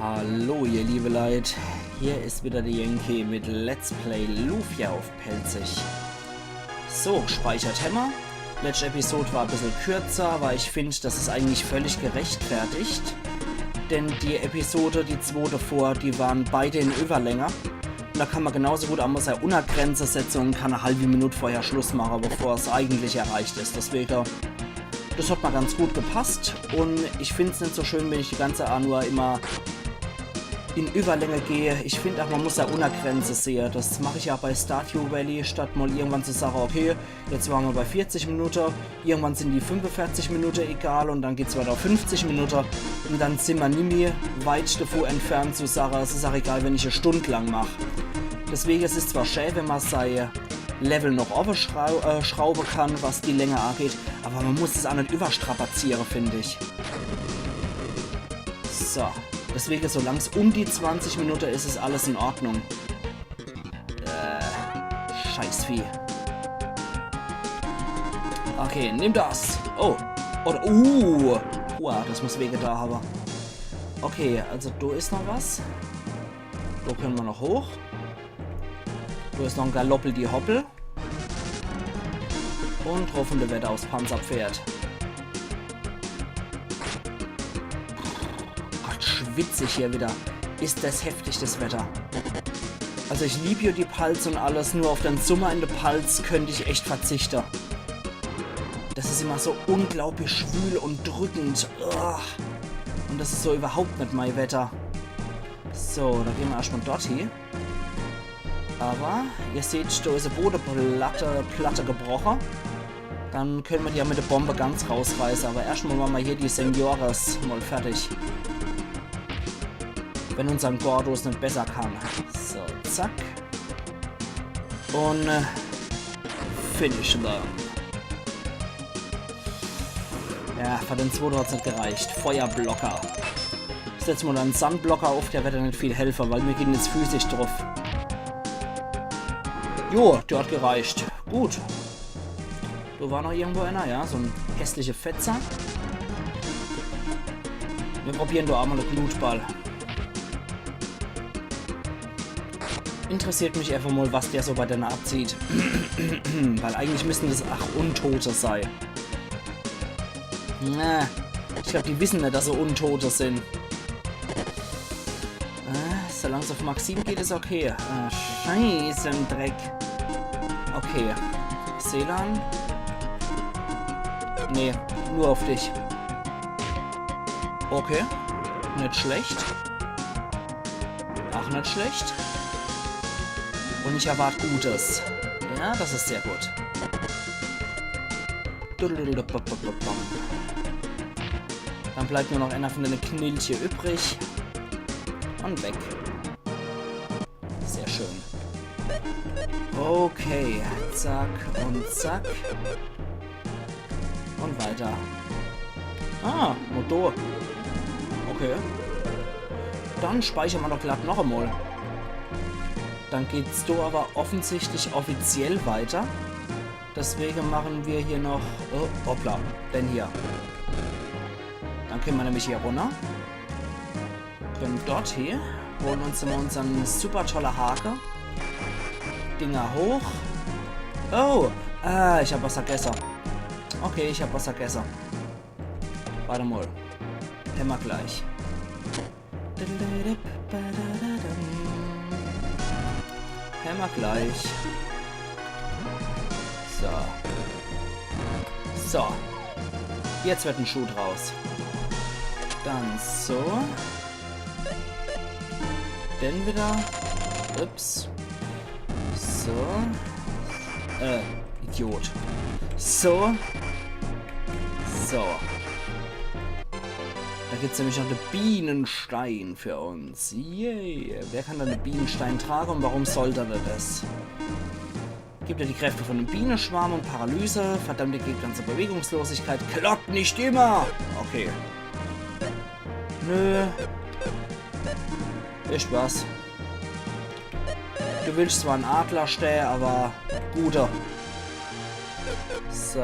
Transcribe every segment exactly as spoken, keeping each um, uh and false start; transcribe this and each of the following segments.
Hallo ihr liebe Leit, hier is wieder de Yankee mit Let's Play Lufia uff Pälzisch. So, gspeichert hämmer. Letschte Episod war e bissel kürzer, awwer ich find, des is eigentlich völlig gerechtfertigt. Denn die Episode, die zwo devor, die ware beide in Überlänge. Un do kann mer genauso gut emol sei Unnergrenze setze un kann e halwi Minut vorher Schluss mache, bevor's eigentlich erreicht is. Deswege, des hat mer ganz gut gepasst. Un ich find's net so schön, wenn ich die ganze Zeit nur immer in Überlänge geh. Ich find ach, mer muss sei Unnergrenze sehe. Des mach ich jo bei Stardew Valley, statt mol irgendwann zu sage, okay, jetzt ware mer bei vierzig Minute, irgendwann sin die fünfundvierzig Minute egal un dann geht's weiter uff fünfzig Minute un dann sin mer nimmi weit devor entfernt zu sage, es is ach egal, wenn ich e Stund lang mach. Deswege is es zwar schä, wenn mer sei Level noch owwe schrau äh, schraube kann, was die Länge ageht, awwer mer muss es ach net überstrapaziere, find ich. So, deswege, solang's um die zwanzig Minute is, is alles in Ordnung. Äh, Scheißvieh. Okay, nimm des. Oh, oder, uh, wow, des muss wehgetan hawwe. Okay, also do is noch was. Do kenne mer noch hoch. Do is noch en Galoppel die Hoppel. Un druff in de Wetter uffs Panzerpferd. Gott, schwitz ich hier wieder. Is des heftig, des Wetter. Also ich lieb jo die Palz un alles, nur uff de Summer in de Palz könnt ich echt verzichte. Des is immer so unglaublich schwül un drückend. Uah. Un des is so überhaupt net mei Wetter. So, do gehn mer erschtmol dort hie. Awwer ihr seht, do is e Bodeplatte, Platte gebroche. Dann kenne mer die jo mit de Bombe ganz rausreiße. Awwer erschtmol mache mer hier die Seniores mol fertig. Wenn unsern Gordos net besser kann. So, zack. Un äh, finish them. Ja, für den zwote hat's net gereicht. Feuerblocker. Setz mol en Sandblocker uff, der werd der net viel helfe, weil mir gehn jetzt physisch druff. Jo, der hat gereicht. Gut. Do war noch irgendwo einer, ja, so en hässliche Fetzer. Mir probieren do emol de Blutball. Interessiert mich einfach mol, was der so bei denne abzieht. Weil eigentlich müssten des ach Untote sei. Na, ich glaub, die wissen net, dass se Untote sin. Äh, solang's uff Maxim geht, is okay. Äh, Scheiße im Dreck. Okay. Selan. Nee, nur uff dich. Okay. Net schlecht. Ach, net schlecht. Un ich erwart Gutes. Ja, des is sehr gut. Dann bleibt nur noch einer von denne Knilche übrig. Un weg. Sehr schön. Okay, zack un zack. Un weiter. Ah, Motor. Okay. Dann speichere mer doch glatt noch emol. Dann geht's do awwer offensichtlich offiziell weiter. Deswege mache mer hier noch, oh, hoppla, den hier. Dann kenne mer nämlich hier runner. Kenne dort hie. Hole uns mol unsern super tolle Hake. Dinger hoch. Oh, ah, ich hab was vergesse. Okay, ich hab was vergesse. Wart emol. Hämmer gleich. Hämmer gleich. So. So. Jetzt werd en Schuh draus. Dann so. Dann wieder. Ups. So. Äh, Idiot. So. So. Do gibt's nämlich noch de Bienenstein für uns. Yay. Wer kann dann de Bienenstein trage un warum sollt er des? Gibt er die Kräfte von dem Bienenschwarm und Paralyse, verdammt die Gegner zur Bewegungslosigkeit. Klappt nicht immer! Okay. Nö. Is was. Du willst zwar en Adlerstää, awwer guter. So.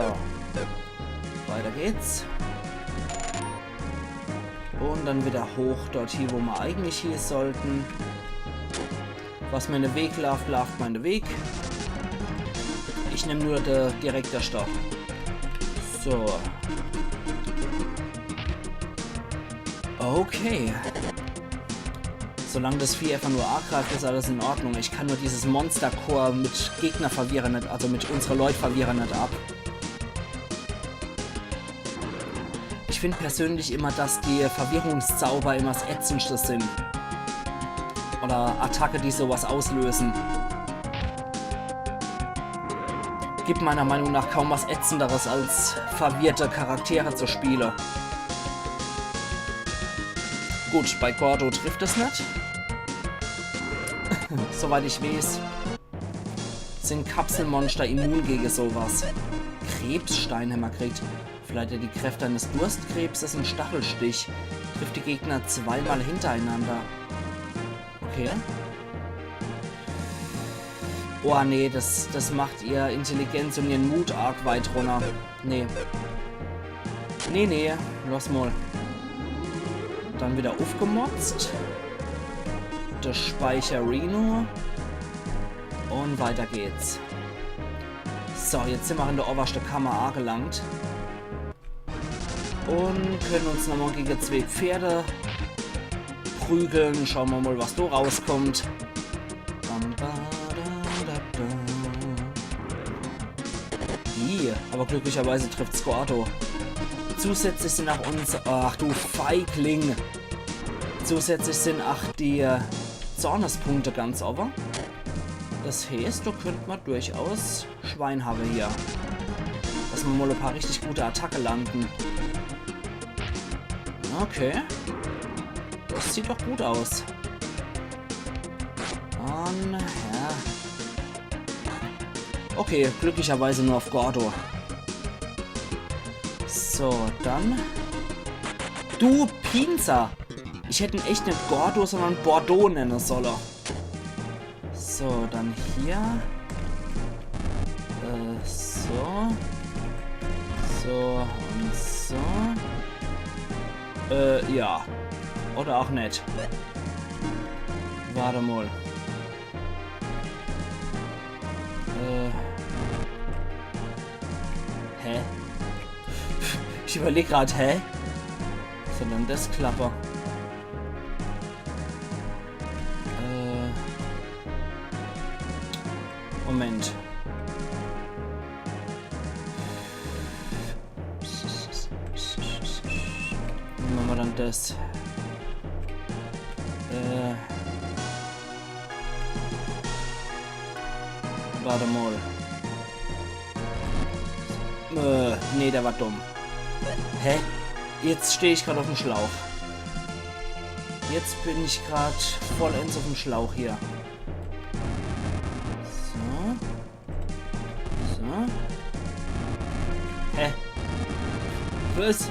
Weiter geht's. Und dann wieder hoch dorthie, wo mer eigentlich hie sollten. Was mer in de Weg laaft, laaft mer in de Weg. Ich nemm nur de direkte Stopp. So. Okay. Solang das Vieh einfach nur angreift, ist alles in Ordnung. Ich kann nur dieses Monster-Core mit Gegner verwirren net, also mit unsere Leut verwirren net ab. Ich find persönlich immer, dass die Verwirrungszauber immer das Ätzendste sind. Oder Attacke, die sowas auslösen. Gibt meiner Meinung nach kaum was Ätzenderes, als verwirrte Charaktere zu spielen. Gut, bei Gordo trifft es net. Soweit ich weiß, sind Kapselmonster immun gegen sowas. Krebsstein hämmer kriegt. Verleiht dir die Kräfte eines Durstkrebses und Stachelstich. Trifft die Gegner zweimal hintereinander. Okay. Oh nee, das, das macht ihr Intelligenz und ihren Mut arg weit runner. Nee. Nee, nee, lass mal. Dann wieder aufgemotzt. Das Speicherino. Und weiter geht's. So, jetzt sind wir in der obersten Kammer angelangt. Und können uns nochmal gegen zwei Pferde prügeln. Schauen wir mal, was da rauskommt. Bam, ba, da, da, da. Ih, aber glücklicherweise trifft's Gordo. Zusätzlich sind auch uns... Ach du Feigling. Zusätzlich sind auch die, äh, Zornespunkte ganz oben. Das heißt, da könnte man durchaus Schwein haben hier. Dass wir mal ein paar richtig gute Attacke landen. Okay. Das sieht doch gut aus. Und, ja. Okay, glücklicherweise nur auf Gordo. So, dann. Du Pinzer! Ich hätt ihn echt net Gordo, sondern Bordeaux nennen sollen. So, dann hier. Äh, so. So und so. Äh, ja. Oder auch net. Warte mal. Äh. Hä? Ich überleg grad, hä? Sondern das Klapper. Äh. Moment. Wie machen wir dann das? Äh. Warte mal. Äh, nee, der war dumm. Hä? Jetzt stehe ich gerade auf dem Schlauch. Jetzt bin ich gerade vollends auf dem Schlauch hier. So. So. Hä? Was?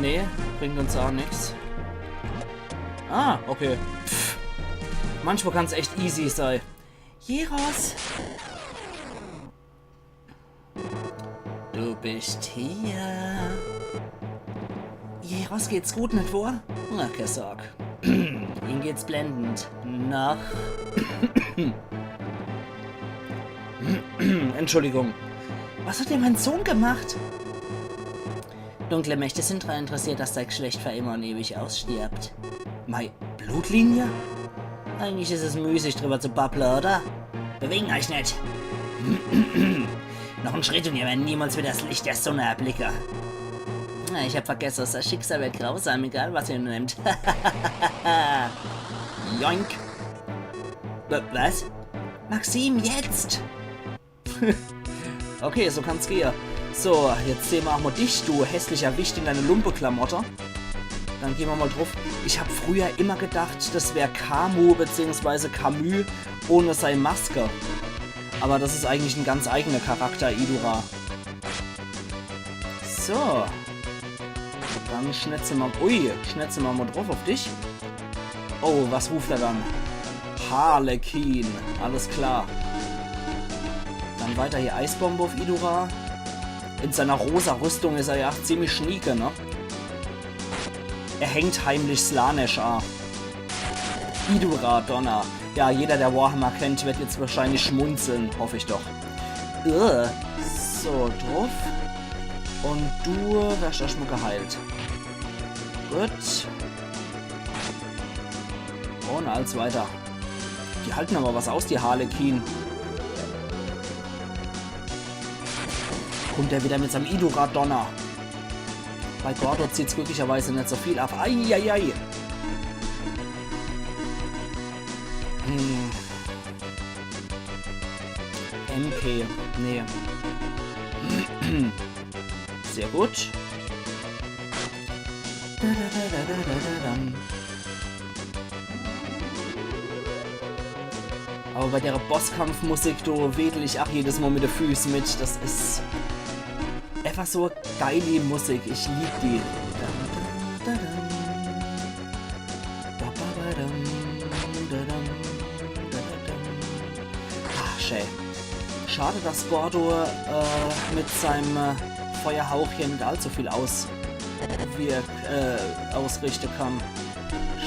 Nee, bringt uns auch nichts. Ah, okay. Pff. Manchmal kann's echt easy sein. Jeros! Du bist hier. Jeros geht's gut, net wahr? Na, keine Sorge. Ihm geht's blendend. Noch. Entschuldigung. Was hat dir mein Sohn gemacht? Dunkle Mächte sind daran interessiert, dass dein Geschlecht für immer und ewig ausstirbt. Mei Blutlinie? Eigentlich ist es müßig, drüber zu babble, oder? Bewegen euch net. Noch ein Schritt und ihr werdet niemals wieder das Licht der Sonne erblicken. Na, ich hab vergessen, das Schicksal wird grausam, egal was ihr nehmt. Joink. W-, was? Maxim, jetzt! Okay, so kann's gehe. So, jetzt sehen wir auch mal dich, du hässlicher Wicht in deine Lumpeklamotte. Dann gehen wir mal drauf. Ich hab früher immer gedacht, das wär Camus beziehungsweise Camus ohne sei Maske. Aber das ist eigentlich ein ganz eigener Charakter, Idura. So. Dann schnetze mer, ui, schnetze mer mal drauf auf dich. Oh, was ruft er dann? Harlequin, alles klar. Dann weiter hier Eisbombe auf Idura. In seiner rosa Rüstung ist er ja ziemlich schnieke, ne? Er hängt heimlich Slaanesh a. Idura Donner. Ja, jeder, der Warhammer kennt, wird jetzt wahrscheinlich schmunzeln, hoffe ich doch. Ugh. So, druff. Und du wirst erscht mol geheilt. Gut. Und als weiter. Die halten aber was aus, die Harlequin. Kommt er wieder mit seinem Idura-Donner. Bei Gordo zieht's glücklicherweise net so viel ab. Eieiei. Hm. M K. Nee. Sehr gut. Aber bei der Bosskampfmusik, do wedel ich ach jedes Mal mit de Füß mit. Das is einfach so geili Musik. Ich lieb die. Ach, schön. Schade, dass Gordo äh, mit seinem äh, Feuerhauch hier net allzu viel aus, wir, äh, ausrichten kann.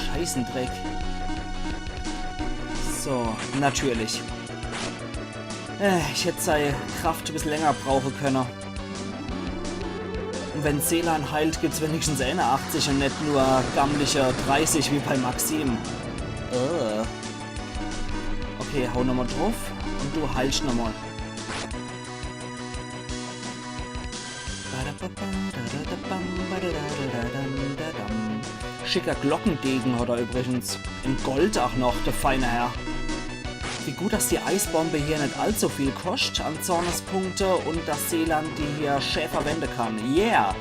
Scheißendreck. So, natürlich. Äh, ich hätt sei Kraft e bissel länger brauche könne. Und wenn Selan heilt, gibt's wenigstens eeneachtzig und net nur gammelige dreißig wie bei Maxim. Äh. Okay, hau nochmal druff und du heilst nochmal. Schicker Glockendegen hat er übrigens. In Gold ach noch, der feine Herr. Wie gut, dass die Eisbombe hier net allzu viel koscht an Zornespunkte und dass Selan die hier schä verwende kann. Yeah!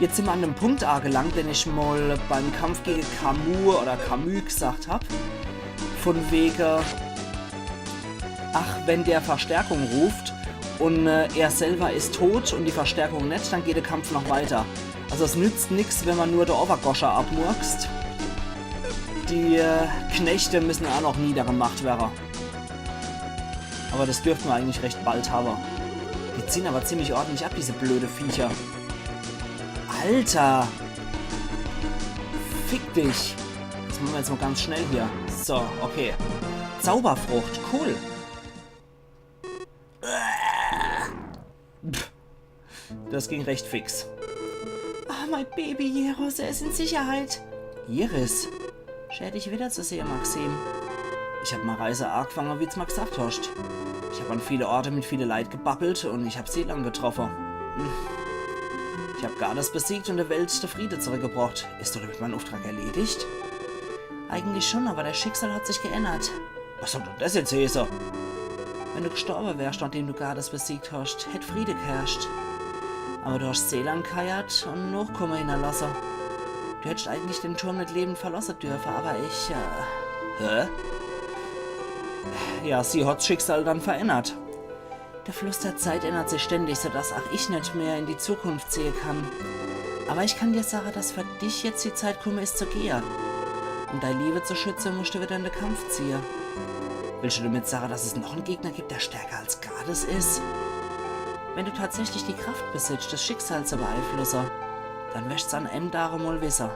Jetzt sin mer an dem Punkt agelangt, den ich mal beim Kampf gegen Camus oder Camus gesagt hab. Von wege, ach, wenn der Verstärkung ruft und äh, er selber is tot und die Verstärkung net, dann geht der Kampf noch weiter. Also es nützt nix, wenn man nur der Obergoscher abmurkst. Die äh, Knechte müssen auch noch niedergemacht werden. Aber das dürften wir eigentlich recht bald haben. Die ziehen aber ziemlich ordentlich ab, diese blöde Viecher. Alter! Fick dich! Das machen wir jetzt mal ganz schnell hier. So, okay. Zauberfrucht, cool. Pff. Das ging recht fix. Ah, mein Baby Jeros, er is in Sicherheit. Iris? Schä dich wiederzusehen, Maxim. Ich hab mei Reise agefange, wie's mer gesagt hoscht. Ich hab an viele Orte mit viele Leit gebabbelt und ich hab Selan getroffe. Hm. Ich hab Gades besiegt und der Welt der Friede zurückgebracht. Is doch damit mein Auftrag erledigt? Eigentlich schon, aber der Schicksal hat sich geändert. Was soll denn das jetzt heiße? Wenn du gestorbe wärst, nachdem du Gades besiegt hast, hätt Friede geherrscht. Aber du hast Selan geheiert und Nachkomme hinterlasse. Du hättest eigentlich den Turm nicht lebend verlasse dürfe, aber ich, äh... Hä? Ja, sie hat's Schicksal dann verändert. Der Fluss der Zeit ändert sich ständig, sodass auch ich nicht mehr in die Zukunft sehen kann. Aber ich kann dir sagen, dass für dich jetzt die Zeit gekommen ist zu gehen. Um deine Liebe zu schützen, musst du wieder in den Kampf ziehen. Willst du damit sagen, dass es noch einen Gegner gibt, der stärker als Gades ist? Wenn du tatsächlich die Kraft besitzt, das Schicksal zu beeinflussen, dann wirst du's an einem Tag mal wissen.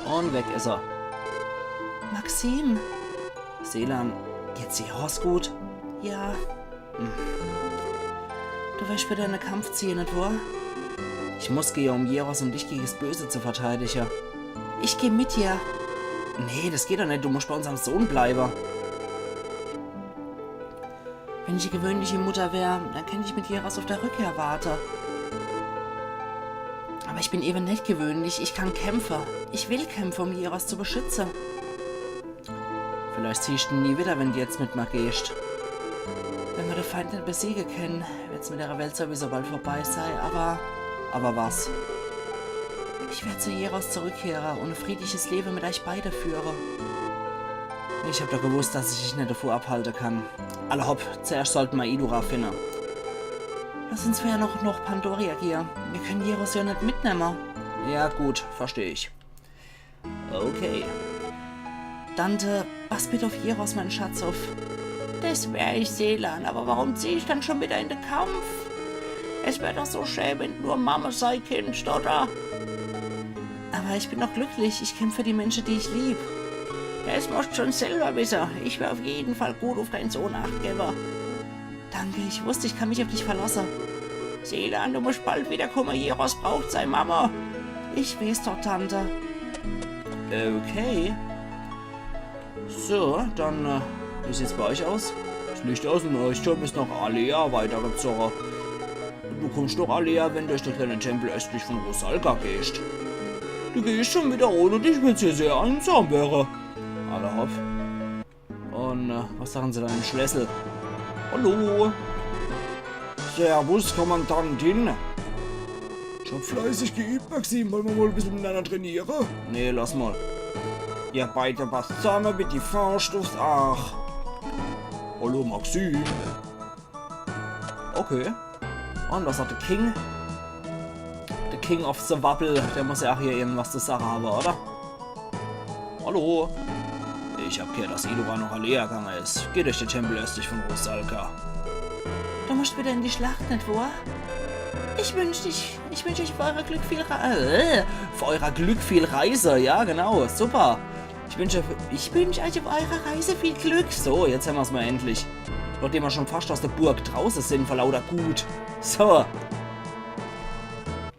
Und weg ist er. Maxim! Selan, geht's dir Horst gut? Ja. Hm. Du wirst wieder in den Kampf ziehen, nicht wahr? Ich muss gehen, um Jeros und dich gegen das Böse zu verteidigen. Ich geh mit dir. Nee, das geht doch nicht. Du musst bei unserem Sohn bleiben. Wenn ich eine gewöhnliche Mutter wär, dann könnte ich mit Jeros auf der Rückkehr warten. Aber ich bin eben nicht gewöhnlich. Ich kann kämpfen. Ich will kämpfen, um Jeros zu beschützen. Vielleicht siehst du ihn nie wieder, wenn du jetzt mit mir gehst. Wenn wir den Feind nicht besiegen können, wird's mit der Welt sowieso bald vorbei sein, aber... Aber was? Ich werde zu Jeros zurückkehren und ein friedliches Leben mit euch beide führen. Ich hab doch gewusst, dass ich dich nicht davon abhalten kann. Alla hopp, zuerst sollten wir Idura finden. Lass uns vorher noch nach Pandoria gehen. Wir können Jeros ja nicht mitnehmen. Ja gut, verstehe ich. Okay. Dante, pass bitte auf Jeros, mein Schatz, auf. Das wär ich, Selan, aber warum zieh ich dann schon wieder in den Kampf? Es wär doch so schä, wenn du nur Mama sei kennst, oder? Aber ich bin doch glücklich. Ich kämpf für die Menschen, die ich lieb. Des musst schon selber wisse. Ich wer auf jeden Fall gut auf deinen Sohn acht gewwe. Danke, ich wusst, ich kann mich auf dich verlasse. Selan, du musst bald wiederkomme. Jeros braucht sei Mama. Ich weeß doch, Tante. Okay. So, dann, äh, wie sieht's bei euch aus? Des Licht aus'm Leuchtturm is noch Alea weitergezoge. Du kommst noch Alea, wenn du durch de kleine Tempel östlich von Rusalka gehst. Du gehst schon wieder, ohne dich, wenn's hier sehr einsam wäre. Alla hopp. Und, äh, was sagen se da im Schlüssel? Hallo? Servus, Kommandantin. Ich hab fleißig geübt, Maxim. Wollen wir mal ein bisschen miteinander trainieren? Nee, lass mal. Ihr beide passt zusammen, bitte die Faust aufs Aach. Hallo, Maxim. Okay. Und was sagt der King? Der King of the Wapple, der muss ja auch hier irgendwas zu sagen haben, oder? Hallo. Ich hab gehört, dass Illuran noch Alea gegangen is. Geht durch den Tempel östlich von Rusalka. Du musst wieder in die Schlacht, nicht wahr? Ich wünsch dich, ich wünsch euch für euer Glück viel Re äh, für euer Glück viel Reise. Ja, genau. Super. Ich wünsche, ich wünsch euch auf eurer Reise viel Glück. So, jetzt hämmer's mal endlich. Nachdem wir schon fast aus der Burg draußen sind, vor lauter Gut. So.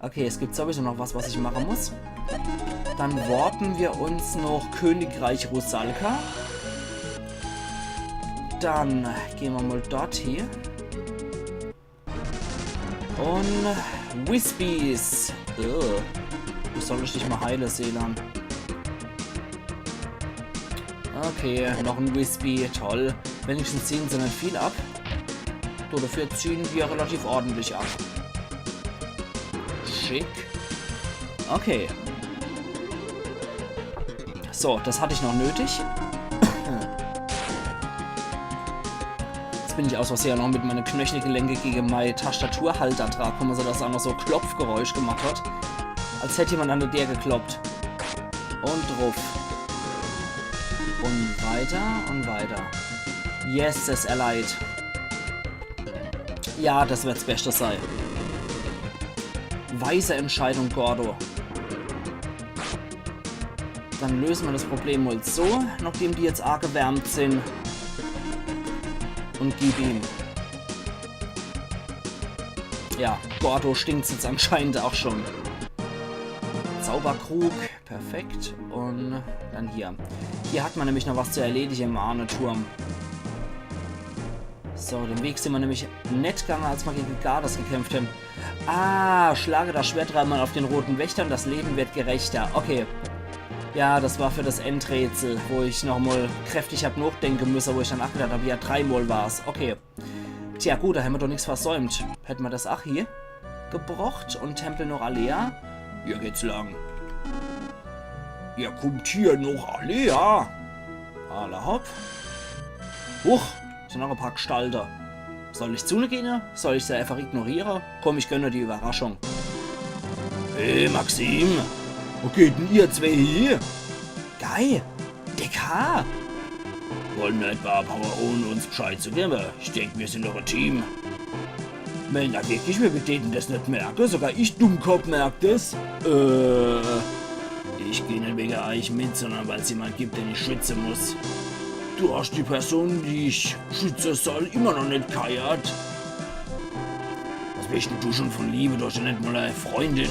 Okay, es gibt sowieso noch was, was ich machen muss. Dann warpen wir uns nach Königreich Rusalka. Dann gehen wir mal dort hier. Und Whispis. Ugh. Wie soll ich dich mal heile, Selan? Okay, noch ein Whisby. Toll. Wenigstens ziehen sie nicht viel ab. So, dafür ziehen wir relativ ordentlich ab. Schick. Okay. So, das hatte ich noch nötig. Jetzt bin ich aus Versehen noch mit meine Knöchelgelenke gegen meine Tastaturhalter dran gekommen, sodass es auch noch so Klopfgeräusch gemacht hat. Als hätte jemand an der Tür geklopft. Und drauf. Und weiter und weiter. Yes, es erleidet. Ja, das wird's Beste sei. Weise Entscheidung, Gordo. Dann lösen wir das Problem mal so, nachdem die jetzt arg gewärmt sind. Und gib ihm. Ja, Gordo stinkt's jetzt anscheinend auch schon. Zauberkrug, perfekt. Und dann hier. Hier hat man nämlich noch was zu erledigen im Ahneturm. So, den Weg sind wir nämlich net gegangen, als wir gegen Gades gekämpft haben. Ah, schlage das Schwert dreimal auf den roten Wächter und das Leben wird gerechter. Okay. Ja, das war für das Endrätsel, wo ich nochmal kräftig hab nachdenken müssen, wo ich dann auch gedacht hab, ja, dreimal war's. Okay. Tja, gut, da hämmer doch nix versäumt. Hätte mer das ach hier gebrocht und Tempel noch Alea. Hier geht's lang. Ihr kommt hier noch Alea. Alla hopp. Huch, sind noch e paar Gestalte. Soll ich zu ne gehen? Soll ich se einfach ignorieren? Komm, ich gönne die Überraschung. Hey, Maxim. Wo geht denn ihr zwei hier? Guy, Deckard. Wollen etwa abhaue, ohne uns Bescheid zu geben? Ich denk, wir sind doch e Team. Wenn da wirklich, wir täten das net merken, sogar ich Dummkopf merkt es. Äh, ich geh net wegen euch mit, sondern weil's jemand gibt, den ich schützen muss. Du hast die Person, die ich schützen soll, immer noch net geheiert. Was willst denn du schon von Liebe? Du hast ja net mal e Freundin.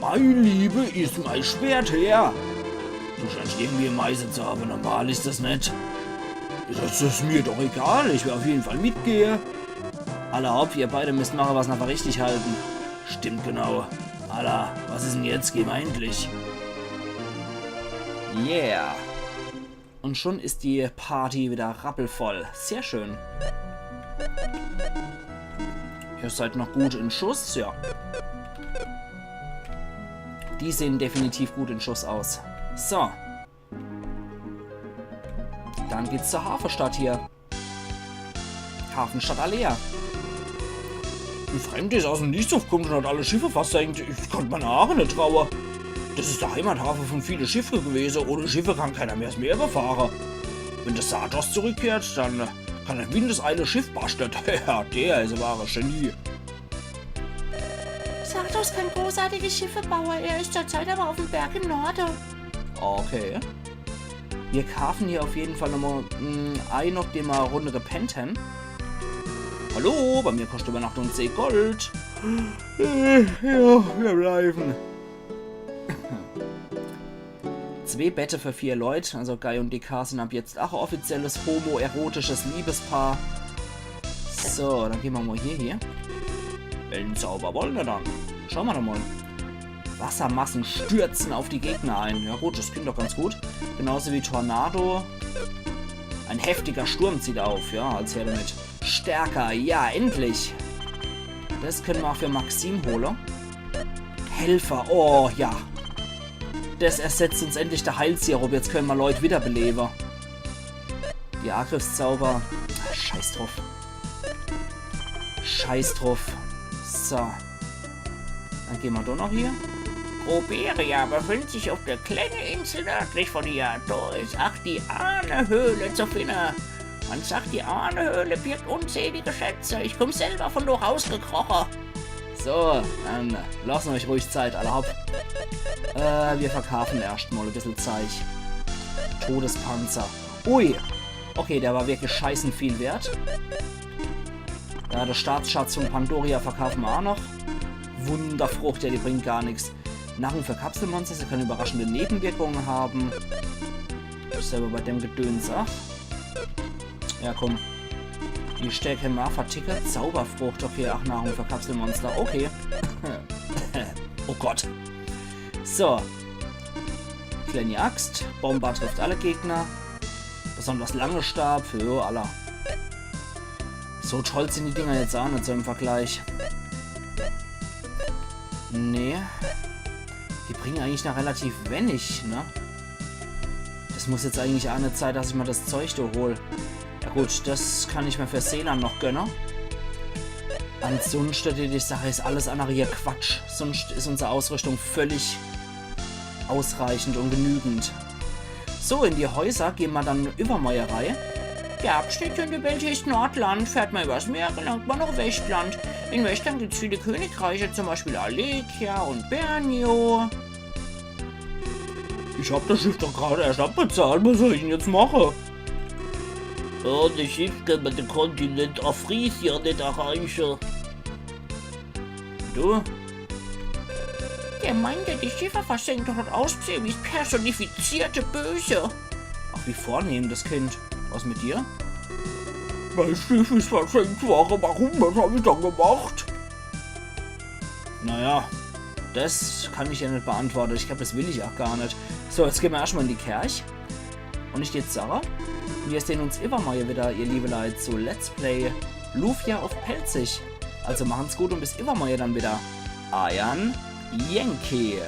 Mei Liebe is mei Schwert, Herr. Du scheinst irgendwie e Meise zu haben. Normal is das net. Das is mir doch egal. Ich will auf jeden Fall mitgehe. Alla hopp, ihr beide müsst mache, was ihr für richtig halten. Stimmt genau. Alla, was is denn jetzt? Geh mer endlich. Yeah. Und schon is die Party wieder rappelvoll. Sehr schön. Ihr seid noch gut in Schuss, ja. Die sehen definitiv gut in Schuss aus. So. Dann geht's zur Hafestadt hier. Hafestadt Alea. Ein Fremdes aus dem Nichts kommt und hat alle Schiffe versenkt. Ich konnt meine Aache net traue. Das is der Heimathafe von viele Schiffe gewese. Ohne Schiffe kann keiner mehr das Meer befahre. Wenn der Zardos zurückkehrt, dann kann er windeseile Schiff bastle. Ja, der is e wahre Genie. Muss kein großartige Schiffe baue. Er ist zurzeit aber auf dem Berg im Norde. Okay. Mir kaafen hier auf jeden Fall nochmal mm, ei, nochdem mer e Runde gepennt hen. Hallo, bei mir kostet Übernachtung zeh Gold. Äh, ja, mir bleiwen. Zwee Bette für vier Leut, also Guy und D K sin ab jetzt ach e offizielles homoerotisches Liebespaar. So, dann gehn mer mal hier, hier. En Zauber wolle dann. Schaue mer doch mal. Wassermassen stürzen auf die Gegner ein. Ja gut, das klingt doch ganz gut. Genauso wie Tornado. Ein heftiger Sturm zieht auf. Ja, als her damit. Stärker, ja, endlich. Das könne mer auch für Maxim hole. Helfer, oh ja. Das ersetzt uns endlich der Heilsirup. Jetzt könne mer Leut wiederbelewe. Die Angriffszauber. Ah, scheiß drauf. Scheiß drauf. So. Dann gehn mer doch noch hier. Groberia befindet sich auf der kleinen Insel nördlich von hier. Da ist auch die Ahnehöhle zu finden. Man sagt, die Ahnehöhle birgt unzählige Schätze. Ich komm selber von da rausgekrochen. So, dann lassen euch ruhig Zeit, alla hopp. Äh, mir verkaafen erscht mal e bissel Zeich. Todespanzer. Ui. Okay, der war wirklich scheißen viel wert. Ja, de Staatsschatz von Pandoria verkaafe mer auch noch. Wunderfrucht, ja, die bringt gar nix. Nahrung für Kapselmonster, sie können überraschende Nebenwirkungen haben. Selber bei dem Gedöns, ach. Ja, komm. Die Stärke mer verticke. Zauberfrucht, okay, ach, Nahrung für Kapselmonster, okay. Oh Gott. So. Kleine Axt. Bomber trifft alle Gegner. Besonders lange Stab, jo, alla. So toll sin die Dinger jetzt auch net so im Vergleich. Nee. Die bringen eigentlich noch relativ wenig, ne? Das muss jetzt eigentlich auch net sei, dass ich mer das Zeug do hol. Ja gut, das kann ich mer für Selan noch gönne. Ansonsten, die, die Sache is alles andere hier Quatsch. Sonst is unsere Ausrüstung völlig ausreichend und genügend. So, in die Häuser gehn mer dann übermorje rei. Der Abschnitt in der Welt heißt Nordland. Fährt man übers Meer, gelangt man nach Westland. In Westland gibt's viele Königreiche, zum Beispiel Alekia und Bernio. Ich hab das Schiff doch gerade erst abbezahlt. Was soll ich denn jetzt machen? Ohne Schiff kann man den Kontinent Afrisia nicht erreichen. Du? Der Mann, der die Schiffe versenkt hat, hat ausgesehen wie das personifizierte Böse. Ach, wie vornehm, das Kind. Was mit dir? Mein Schiff ist versenkt worden. Warum? Was hab ich dann gemacht? Naja, das kann ich ja net beantworte. Ich glaub, das will ich auch gar net. So, jetzt gehn mer erstmal in die Kerch. Und ich jetzt Sarah. Wir sehen uns immer mal wieder, ihr liebe Leute, zu Let's Play Lufia auf Pälzisch. Also machen's gut und bis immer mal dann wieder. Eiern Yankee.